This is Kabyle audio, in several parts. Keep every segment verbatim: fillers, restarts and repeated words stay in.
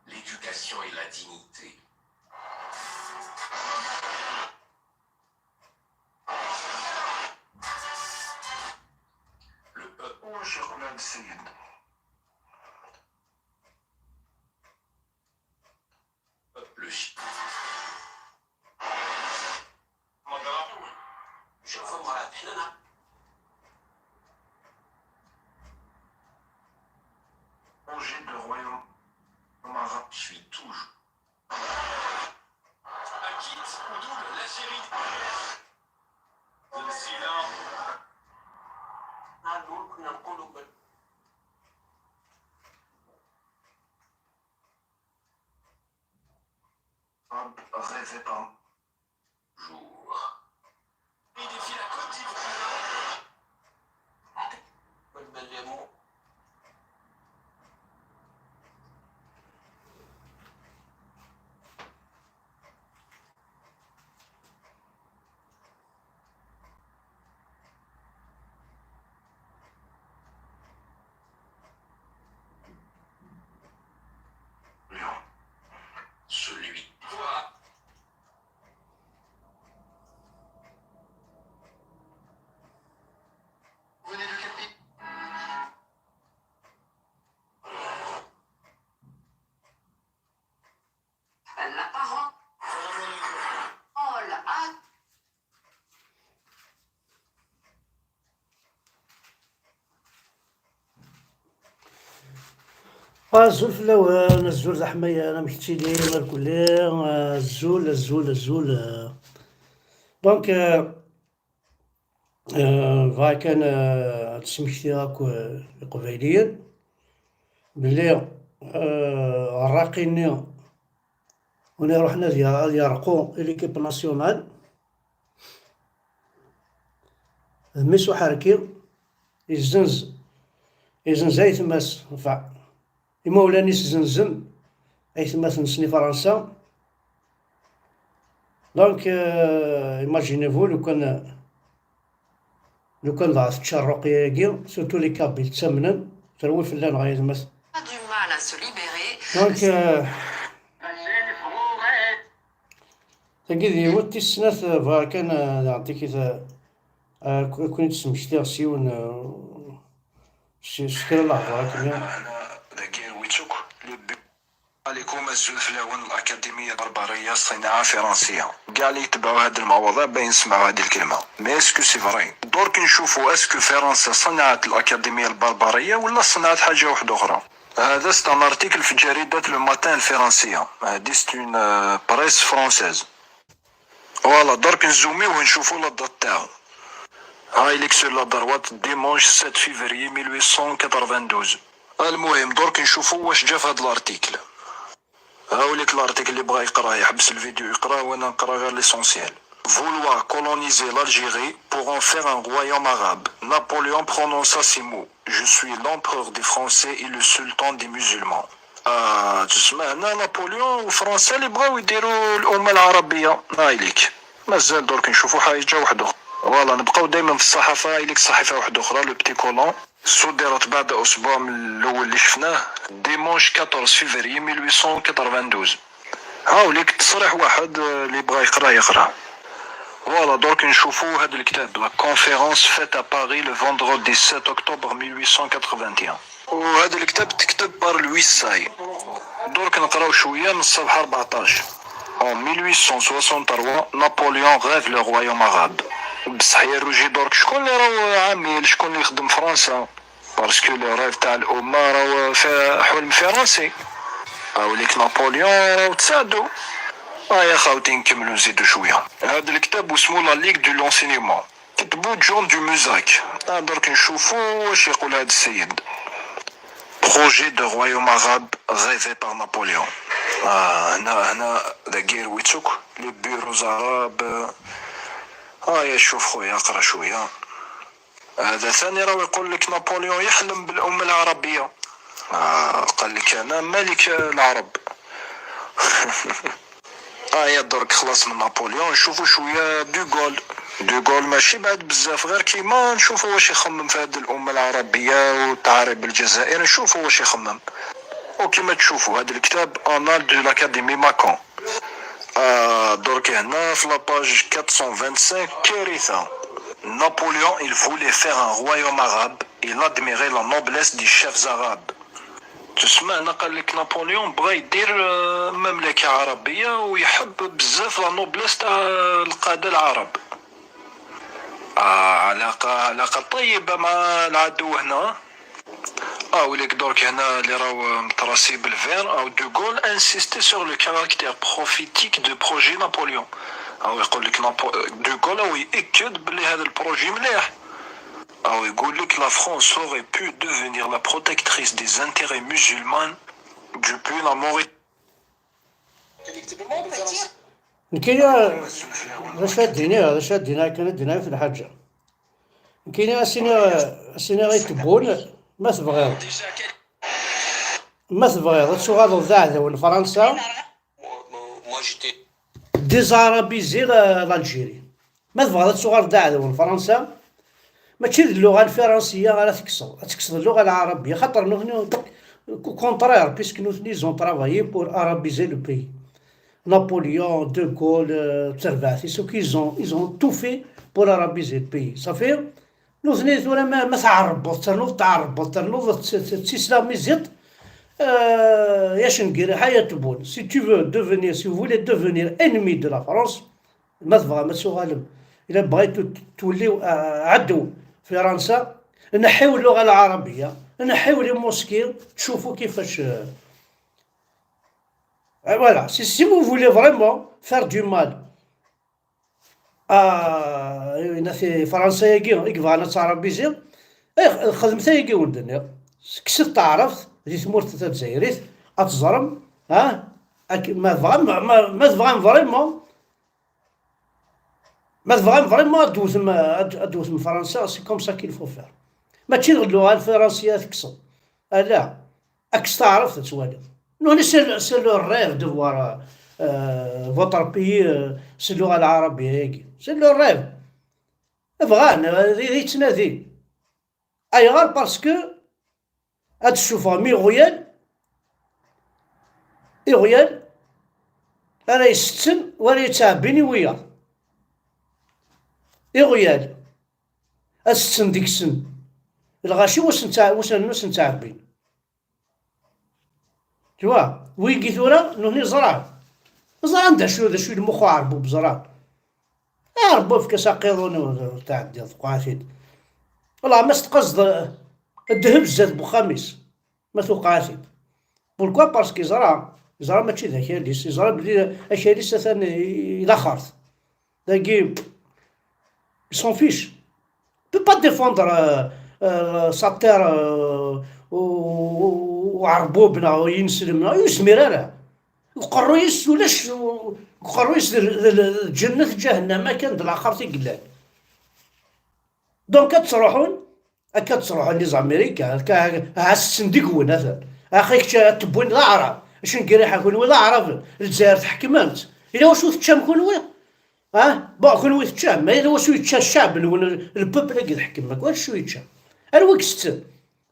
L'éducation et la dignité. Le peuple. واش يقول هاد السيد؟ Le ch-. شوف أمها، حنا نا-. Projet de royaume marocain. Je suis toujours. أكيد ودول الجزائري. نسينا. هادو كنا نقولوا بال-. Rêvez pas. Jour. Il défie la Côte d'Ivoire. Celui. Venez de capter. La parole. Oh, la hâte. Azul fell-awen, azul d aḥmayan, amek ttilin irkelli? Azul, azul, azul. Donc, euh, euh, bɣiɣ kan, euh, ad d-smektiɣ akk, euh, iqbayliyen belli, euh, rraqi-nni win iruḥen ad ya-, ad yerqu i l'équipe nationale, d mmi-s uḥerki, yezzenz, yezzenz aytma-s, enfin, imawlan-is zzenzen aytmaten-nsen i Fransa. Donc, euh, imaginez-vous, lukan, lukan dɣa tečča rruqya-agi, surtout les Kabyles ttamnen, terwi fell-aneɣ aytmaten. A du mal à se libérer. Donc, euh, tagi d yiwet tis snat, euh, bɣiɣ kan, euh, ad aɣ-d-tikit, euh, euh, k-, ad ken-id-smektiɣ s yiwen, euh, s, s kra n lehḍur akken. Dagi rwit akk le bu-. Alaikum, azul fell-awen, l'Académie Barbarie, ṣṣinaɛa firansiya. Kkaɛ li yetbeɛu had lmeɛwaḍa bayen semɛu had lkelma. Mais est-ce que c'est vrai? Durk ncufu, est-ce que Fransa ṣenɛet l'Académie Barbarie ولا ṣenɛet ḥaǧa waḥda uxra? هذا c'est un article في جريدة Le Matin الفرنسية. هذه c'est une, euh, presse française. Voilà, درك نزوميوه نشوفو la date تاعو. هاي ليك sur la droite, dimanche sept février mille huit cent quatre-vingt-douze. المهم درك نشوفو واش جا في هاد l'article. هاوليك l'article اللي بغا يقراه يحبس الفيديو يقراه وانا نقرا غير l'essentiel. Vouloir coloniser l'Algérie pour en faire un royaume arabe. Napoléon prononça ces mots. Je suis l'empereur des Français et le sultan des musulmans. آه، تسمى هنا نابليون وفرنسا اللي بغاو يديروا الأمة العربية. هاي ليك. مازال درك نشوفوا حاجة واحدة أخرى. Voilà، نبقاو دايما في الصحافة، هاي ليك صحيفة واحدة أخرى، Le Petit Colon. صدرت بعد أسبوع من الأول اللي شفناه، dimanche quatorze février mille huit cent quatre-vingt-douze. هاوليك تصريح واحد، آه، اللي بغا يقرا يقرا. Voilà، درك نشوفوا هذا الكتاب، La conférence faite à Paris le vendredi sept octobre mille huit cent quatre-vingt-un. وهذا الكتاب تكتب par Louis Say. درك نقراو شوية من الصفحة أربعطاش. En mille huit cent soixante-trois, Napoléon rêve le royaume arabe. بصح يا روجي درك شكون اللي راهو عامل، شكون اللي يخدم فرنسا؟ Parce que le rêve تاع الأمة راهو ف-، حلم فرنسي. هاوليك نابليون راهو تساعدو. آه يا خاوتي، نكملو نزيدو شوية. هذا الكتاب واسمو La Ligue de l'enseignement. كتبو John du Muzac. آه، درك نشوفو واش يقول هذا السيد. Projet de royaume arabe rêvé par Napoléon. آه، هنا، هنا داكير ويتسوك، les bureaux arabes. آه، يا شوف خويا، اقرا شوية. هذا ثاني راهو يقول لك نابليون يحلم بالأمة العربية. آه، قال لك: "أنا ملك العرب". آه، يا درك خلاص من نابليون، نشوفوا شوية دوغول. دوغول ماشي بعد بزاف، غير كيما نشوفوا واش يخمم في هذه الأمة العربية وتعريب الجزائر، نشوفوا واش يخمم. وكيما تشوفوا هذا الكتاب، Annales de l'Académie Macon. آه، درك هنا في la page quatre cent vingt-cinq، كارثة. Napoléon, il voulait faire un royaume arabe. Il admirait la noblesse des chefs arabes. تسمع هنا قال لك نابليون بغى يدير، آه، مملكة عربية، ويحب بزاف la noblesse تاع القادة العرب. آه، علاقة، علاقة طيبة مع العدو هنا. آه، وليك درك هنا اللي راهو متراسي بالفير، أو دوغول insistait sur le caractère prophétique de projet Napoléon. أو يقول لك نابو-، دوغول هو يأكد بلي هذا البروجي مليح. أو يقول لك: "La France aurait pu devenir la protectrice des intérêts musulmans depuis la Mauritanie". نكيا، باش هاد الدنيا، باش هاد الدنيا كان الدنيا في الحاجة. نكيا اسيني، اسيني غيتبون، ما تبغيض. ما تبغيض، تسوغاض ذا عدو فرنسا. Moi, moi, j'étais Dézarabiser la-, l'Algérie. ما تبغيض تسوغاض ذا عدو فرنسا. ماشي د اللغة الفرنسية غير تكسر، تكسر اللغة العربية، خاطر نوثني كونترير، puisque نوثني ils ont travaillé pour arabiser le pays. Napoléon, De Gaulle, euh, terbaɛt-is, ok, ils ont, ils ont tout fait pour arabiser le pays. صافي. نوثني ثورة ما, ما تعربض، ترنوض تعربض، ترنوض ت-، ت-، تسلاميزيط. آه، يا شنقيري، حياة بون. Si tu veux devenir, si vous voulez devenir ennemi de la France, ما تبغى ما تسوغالم. إلا بغيتو ت-، توليو، آه، عدو فرنسا، نحيو اللغة العربية، نحيو les mosquées، تشوفوا كيفاش، آه، voilà. Si, si vous voulez vraiment faire du mal, آه، ناثي فرنسا ياكي، يك بغانا تعربيزي، إيه، خدمت ياكي ولدني. كسد تعرفت دي تمورت تاع الجزائريت، أتزرم، ها؟ أك-، ما تبغى، ما, ما, ما تبغى فريمون، ما تبغى فريمون، أدوثم، أد-، أدوثم فرنسا، c'est comme ça qu'il faut faire. ماشي اللغة الفرنسية تكسر. آه، لا. أك ستعرف تتوالي. نوني c'est le, c'est le rêve de voir, euh, votre pays, euh, c'est اللغة العربية ياكي. C'est le rêve. بغان، آه، يتنادي. أيغار parce que هاد الشوفة مي غيال، إغيال، أرا يستن وأرا يتعبيني ويا. إغيال. أستن ديكسن. الغاشي وسن تع-، وسن، وسن تعبين. Tu vois, ويجي ثورة نهني زرع. زرع عندها شو، ذا شو المخ عربو بزرع. عربو في كاس قيضون وتعدي قاعدين. والله ما استقصد الذهب زاد بخميس. ما توقعاتي. Pourquoi? Parce que زرع، زرع ماشي ذاك ياليس، زرع بلي أكاليس أثان إلى خارث. داكي، ils s'en fichent. Tu peux pas défendre, euh, euh, sa terre, euh, و-، و-، وعربوبنا وينسلمنا، يسمير أنا. وقرويس ولاش، وقرويس الجنة جهنم كان د الآخر تقلال. Donc أتروحون، أكا تروحون لي زاميريكان، أكا هاسن ديكون أثان. أخي كتا تبوين العرب، شن قريحة كون ولا عرب، الجزائر تحكمت. إلا وشو تشام كون ولا؟ ها؟ بون، كون وي تشام، ما إلا وشو يتشا الشعب نون، البوبل اللي يحكم، ما كوال شو يتشام. أنا ويك ستن.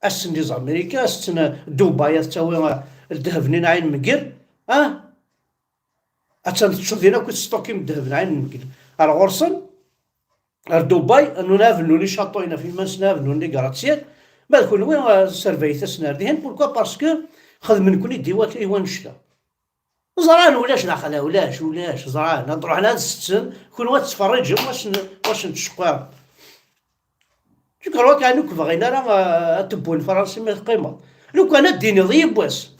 أسن لي زاميريكان، أسن دبي، تساوي الذهب نين عين مقر. ها؟ أتان تشوف دينا كنت ستوكي من الذهب نعين مقر. على غرسن، غير دبي، أنو نافنو لي شاطوينا في مانس نافنو لي كراتسيال، ما كون وين سيرفيت أسنار ديهن، pourquoi؟ Parce que خدم نكوني ديوات إيوان شتا. زران ولاش داخل، ولاش، ولاش، زران. نروح لهاد الستن، كون وات تفرج، واش ن-، واش نتشقى. Tu crois كانوا كبغينا راه، آه، تبون فرنسي ما تقيمة. لو كان الدين يضيب واس.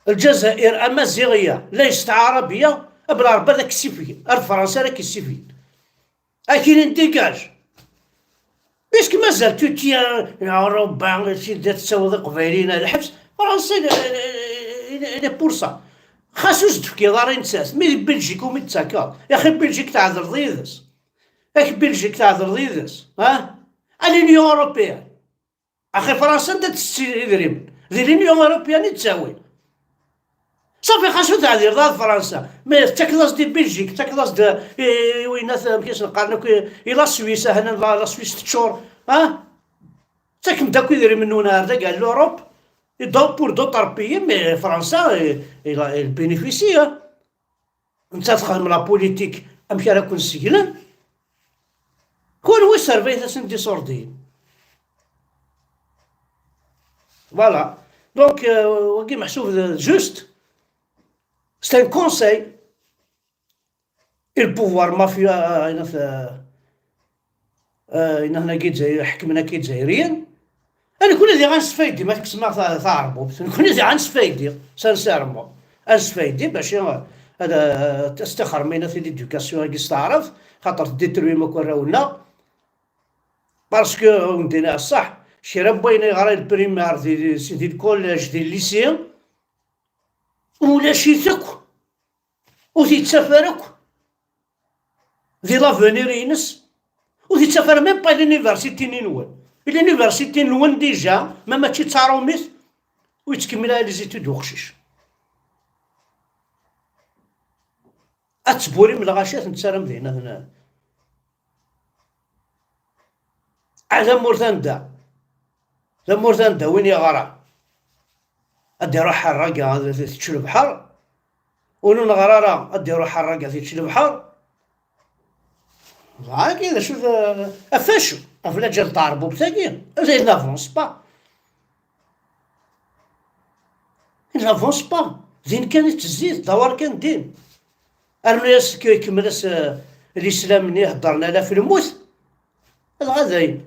الجزائر أمازيغية ليست عربية، أبلا ربي ذاك السيفي، الفرنسا ذاك السيفي. أكين انتيكاج. بيسك مازال تو تيان، يا ربا، سي دا تساوض قبايلينا الحبس، فرنسا، إلي بور سا. خاصو زدفكي ضاري نساس، مي بلجيك ومي تساكا. يا أخي بلجيك تعذر ضيدس. Ak Belgique tɛedleḍ yid-s, ha? À l'Union européenne. Axi Fransa anda d-tetti idrimen? Di l'Union européenne i d-ttawin. Safi, xas ur teɛdileḍ ara d Fransa, mais tettakeḍ-as-d i Belgique, tettakeḍ-as-d i, i winat, amek i sen-qqaren akk, i, i la Suisse, ahnan la, la Suisse teččur, ha? Ttakem-d akk idrimen-nwen ar dagi, à l'Europe, et donc pour d'autres pays, mais Fransa, il, il, il bénéficie, ha? Netta txedm la politique, amek ara ken-seglen. Kunwi servayet-asen d iṣurdiyen. Voilà. Donc, euh, wagi meḥsub d juste, c'est un conseil. Et le pouvoir mafia, euh, euh, euh, inna-, inna-, ḥekmen akka Izzayriyen. Nekkni diɣ ad nesfaydi, ma tkesmeɣ ta-, taɛerbubt, nekkni diɣ ad nesfaydi, sincèrement. Ad nesfaydi bac i-, ad, ad testixrem inna-, l'éducation-agi s taɛrabt, xaṭer tdétruim akk arraw-nneɣ. Parce que, ur d-nini ṣṣeḥ, kra n wayen yeɣra le primaire di, di, di le collège, di le lycée, ulac-it akk. Ur t-yettaf ara akk di l'avenir-ines, ur t-yettaf ara même pas l'université-nni-nwen. L'université-nwen déjà, ma mačči d taṛumit, ur yettkemmil ara les études uqcic. Ad tburim lɣaci, ad ten-tettarram dinna, ten-, a tamurt anda, tamurt anda win yeɣran, ad d-iruḥ ḥerraga, ad tečč lebḥer, ur neɣra ara, ad d-iruḥ ḥerraga, ad yečč lebḥer. Ẓer-agi d acu d, ɣef wacu? Ɣef laǧal n tɛerbubt-agi, il n'avance pas. Il n'avance pas. Din kan i tezzid, d awar kan din. Rnu-yas k-, kemmel-as, eh, lislam-nni heddren ala ɣef lmut. Dɣa dayen.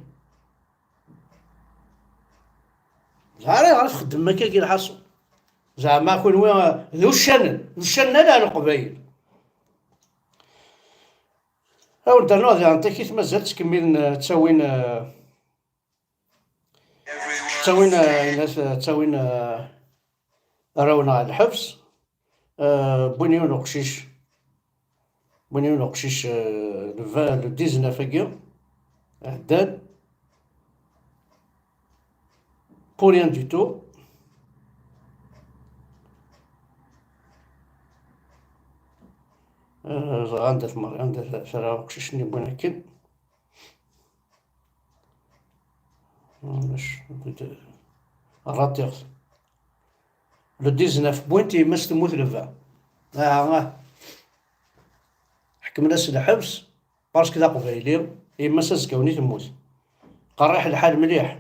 Ẓer ayɣer i txeddmem akkagi lḥaṣul. Zeɛma kunwi, eh, d uccanen, d uccanen ala Leqbayel. Awen-d-rnuɣ diɣen takit mazal ttkemmilen, eh, ttawin, eh, ttawin, eh, inat, eh, ttawin, eh, arraw-nneɣ ɣer lḥebs. Eh, wwin yiwen uqcic, wwin yiwen uqcic, eh, le vingt, le dix-neuf-agi, ɛeddan. Pour rien du tout. Eh, ẓer anda tmer-, anda t-, terra uqcic-nni wwin akken. Ulac, ratiɣ-t. Le dix-neuf point, yemma-s temmut le vingt. Ah, ah. Ḥekmen-as lḥebs, parce que d aqbayli, yemma-s azekka-nni temmut. Qerriḥ lḥal mliḥ.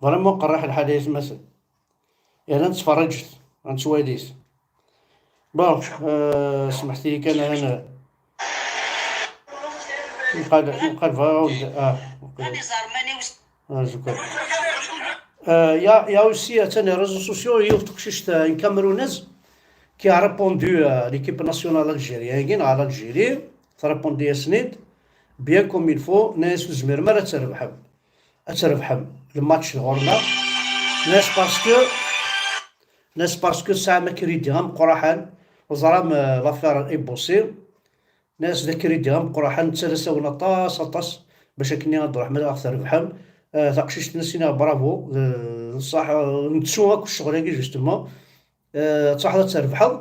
Vraiment qerriḥ lḥal ay atmaten. Yerna nettferriǧet, nettwalit. Bon, euh, smeḥt-iyi kan, ahan, nqal, nqal bɣiɣ ad, ah, ok. Ah, zuker. Euh, il y a, il y a aussi, euh, tiens, les réseaux sociaux, yiwet teqcict, euh, une Camerounaise qui a répondu à l'équipe nationale algérienne, à l'Algérie, trépondi-yasen-id, bien comme il faut, tenna-yas ur tezmirem ara ad trebḥem. Ad trebḥem le match ɣur-neɣ. Tenna-yas parce que, tenna-yas parce que tesɛam akridi ameqqraḥan, teẓram, euh, l'affaire Ebossé. Tenna-yas d akridi ameqqraḥan, nettales-awen aṭas, aṭas, bac akken ad d-truḥem ad aɣ-trebḥem. Euh, taqcict-nni ad s-iniɣ bravo, d, d ṣṣeḥ, euh, nettu akk ccɣel-agi, justement. Euh, ad truḥeḍ ad trebḥeḍ.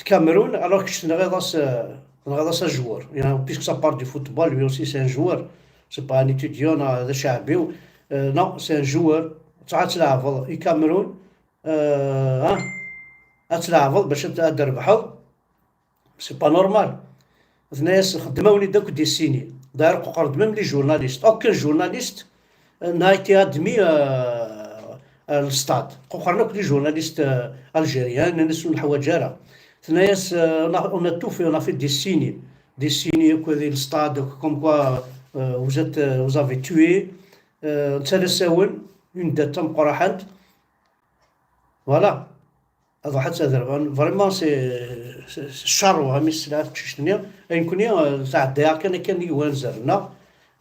Cameroun, alors que tenɣiḍ-as, euh, tenɣiḍ-as ajewwur. Puisque ça part du football, lui aussi c'est un joueur. C'est pas un étudiant, non, d aceɛbi. Euh, non, c'est un joueur. Ad tleɛbeḍ i Cameroun, euh, hein, ad tleɛbeḍ bac ad, ad d-trebḥeḍ. C'est pas normal. Tenna-yas, xeddem-awen-id akk des signes. D'ailleurs, quqer-d même les journalistes. Aucun journaliste n'a été admis, euh, à le stade. Quqren akk les journalistes, euh, algériens, nnan-as ur neḥwaǧ ara. Tenna-yas, euh, on a, on a tout fait, on a fait des signes. Des signes akk di le stade, comme quoi, euh, vous êtes, euh, vous avez tué. Euh, nettales-awen une dette tameqqraḥant. Voilà. Ad ruḥ ad tadreɣ. Vraiment, c'est, c'est, c'est ccarwa, mi tesla teqcict-nni. Ay nekkni, euh, tɛedda-yaɣ kan akken i yewwan zzer-nneɣ.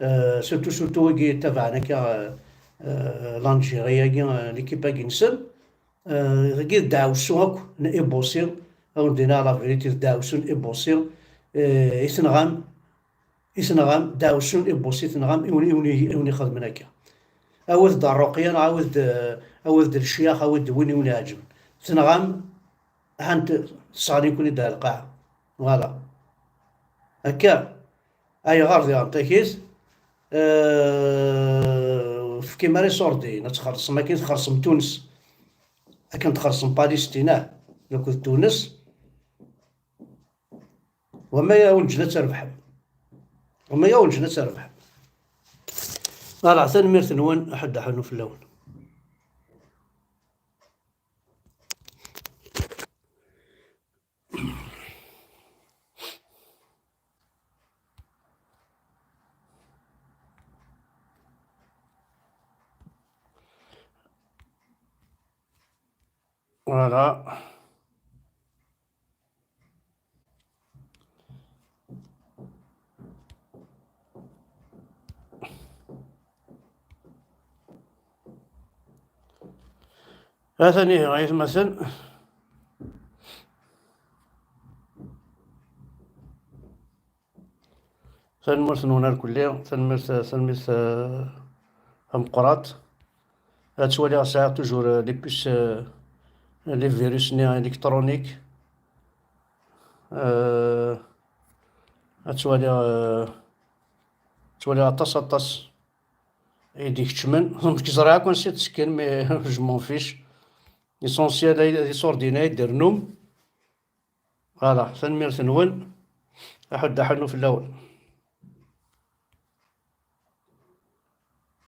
Euh, surtout, surtout wigi tabaɛen akka, euh, euh, l'Algérie-agi, euh, l'équipe-agi-nsen. Euh, dagi d ddeɛwessu akk n Ebossé. Ad wen-d-iniɣ la vérité, d ddeɛwessu n Ebossé, euh, i tenɣam. i tenɣam, dɛewsun i wwus i tenɣam, i wen, i wen, i wen ixedmen akka. Awit-d ṛṛuqya, neɣ awit-d, awit-d lecyax, awit-d win i wen iɛeǧben. Tenɣam, hant sseɣlin-ken-id ar lqaɛa. Voilà. Akka. Ayɣer diɣen takit? Euh, ur tefkim ara iṣurdiyen, ad txellṣem akken txellṣem Tunes. Akken txellṣem Palestine, ah, akked Tunes. Wama ya wen-ǧǧen ad trebḥem. Wama ya wen-ǧǧen ad trebḥem. Ala, tanemmirt-nwen, aḥuddu aḥunnu fell-awen. Voilà. Atan ihi, ay atmaten. Tanemmirt-nwen irkelli, tanemmirt, tanemmirt, eh, tameqqrant. Ad twaliɣ sɛiɣ toujours, eh, les puces, eh, les virus-nni électroniques. Eh, ad twaliɣ, eh, ad twaliɣ aṭas, aṭas i d-ikeččmen. Ur ẓriɣ akk ansi d-ttekken, mais je m'en fiche. L'essentiel, ay, d iṣurdiyen ay d-rennum. Voilà, tanemmirt-nwen. Aḥuddu aḥunnu fell-awen.